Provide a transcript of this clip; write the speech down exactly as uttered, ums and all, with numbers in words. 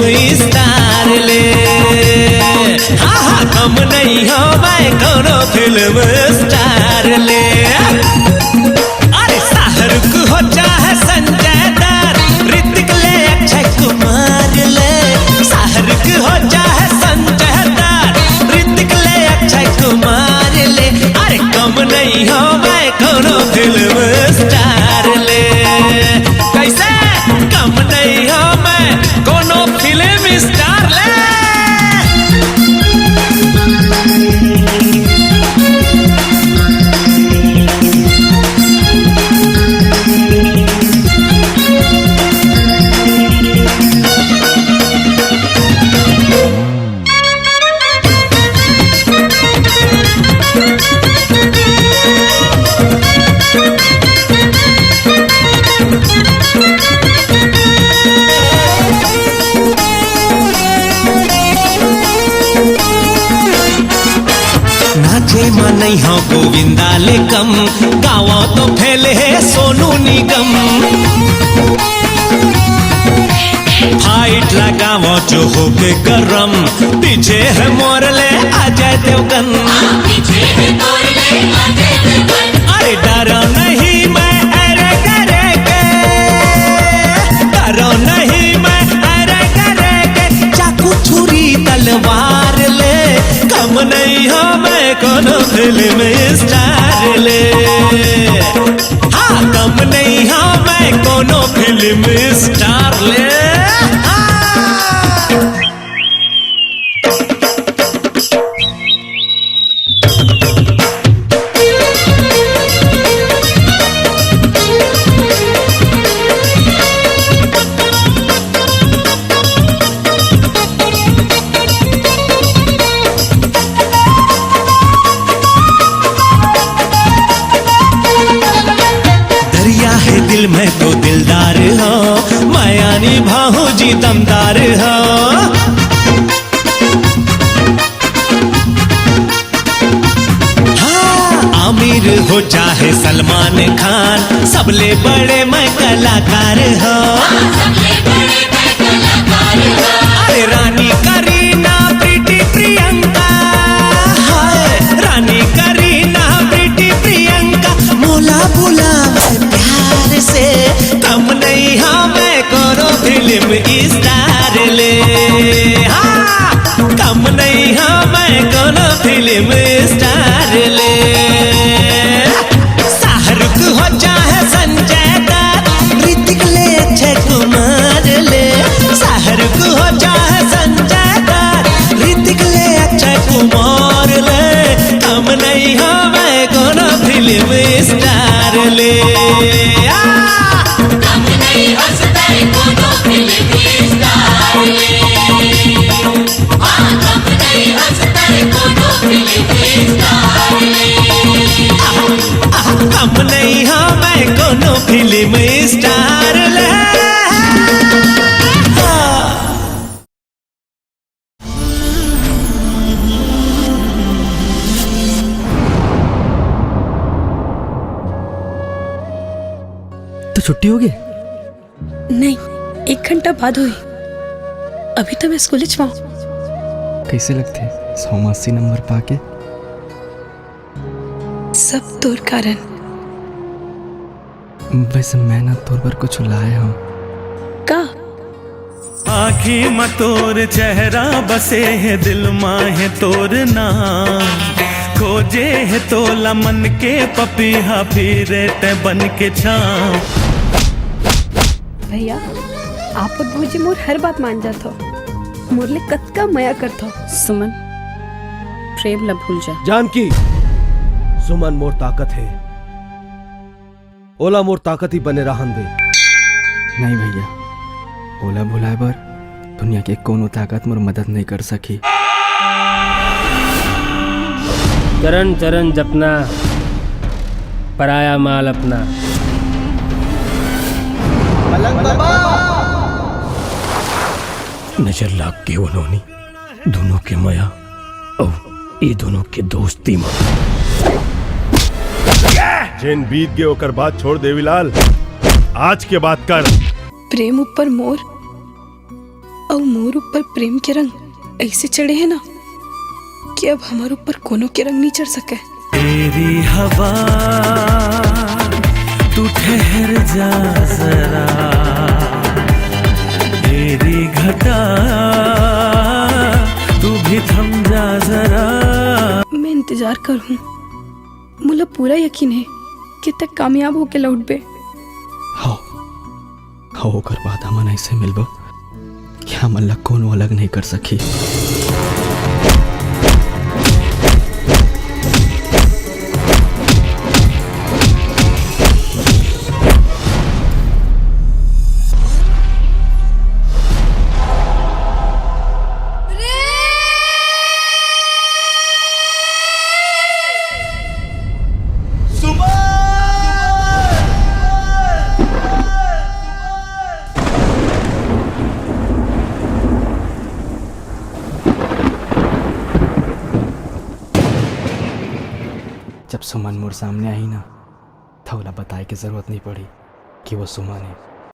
Star ले। हाँ, हाँ, कम नहीं हो मैं कोनो फिल्म स्टार ले। अरे शाहरुख हो चाहे संजय दत्त, ऋतिक ले अक्षय कुमार ले। शाहरुख हो चाहे संजय दत्त, ऋतिक ले अक्षय कुमार ले। अरे कम नहीं हो मैं कोनो फिल्म स्टार ले। कैसे कम नहीं हो मैं कोनो फिल्म स्टार ले। नाचे म नहीं हो गोविंदा ले कम, गावो तो फैले है सोनू निगम। फाइट लगावो जो होके गरम, पीछे है मोर ले अजय देवगन। पीछे है मोर ले अजय देवगन। अरे डरो नहीं मैं अरे करे के, डरो नहीं मैं अरे करे के, चाकू छुरी तलवार ले, कम नहीं हो मैं कोनो फिल्म स्टार ले। हाँ, कम नहीं हो मैं कोनो फिल्म स्टार ले। हाँ। दरिया है दिल में तो दिलदार हो, मायानी भाहू जी दमदार हो। हाँ, आमिर हो चाहे सलमान खान, सबले बड़े मैं कलाकार हो। अरे रानी करीना, प्रीति प्रियंका, हाय, रानी करीना, प्रीति प्रियंका, मोला बुलावे प्यार से, कम नहीं हो मैं कोनो फिल्म स्टार ले। हाँ, कम नहीं हो मैं कोनो फिल्म स्टार ले। शाहरुख हो चाहे संजय दत्त, ऋतिक ले अक्षय कुमार ले। शाहरुख हो चाहे संजय दत्त, ऋतिक ले अक्षय कुमार ले, कम नहीं हो मैं कोनो फिल्म स्टार ले। आ! कम नहीं हो सकता कोनो फिल्म स्टार ले। हाँ, कम नहीं हो सकता कोनो फिल्म स्टार ले। आ, आ, कम नहीं हो मैं कोनो फिल्म स्टार ले। हाँ। तो छुट्टी होगे? नहीं, एक घंटा बाद होई। अभी तो मैं स्कूल च हूँ। कैसे लगथे सौ में अस्सी नंबर पाके? सब तोर कारण। वैसे मैं ना तोर बर कुछ लाए हूँ। का? आँखी म तोर चेहरा बसे हे, दिल म हे तोर नाम। खोजे हे तोला मन के पपीहा, फिरे तैं बन के छाँव। भैया, आप अउ भौजी मोर हर बात मान जात हो, मोर ले कतका मया करत हो। सुमन, प्रेम ला भूल जा। जानकी, सुमन मोर ताकत हे। ओला मोर ताकत ही बने रहन दे। नहीं भैया, ओला भुलाए बर दुनिया के कोनो ताकत मोर मदद नहीं कर सकी। चरण चरण जपना, पराया माल अपना। नजर लाग गे ओ नोनी, दुनों के मया अउ ए दुनों के दोस्ती म। जेन बीत गे ओकर बात छोड़ देवीलाल, आज के बात कर। प्रेम ऊपर मोर अउ मोर ऊपर प्रेम के रंग अइसे चढ़े हे ना कि अब हमर ऊपर कोनो के रंग नइ चढ़ सकय। ए री हवा, तू ठहर जा जरा। ए री घटा, तू भी थम जा जरा। मैं इंतजार करहूँ। मोला पूरा यकीन हे कि तैं कामयाब होके लौटबे। हव, हव, ओकर बाद हमन अइसे मिलबो कि हमन ला कोनो अलग नइ कर सकही। जब सुमन मोर सामने आही ना, त ओला बताए के जरूरत नइ पड़ही कि वो सुमन हे।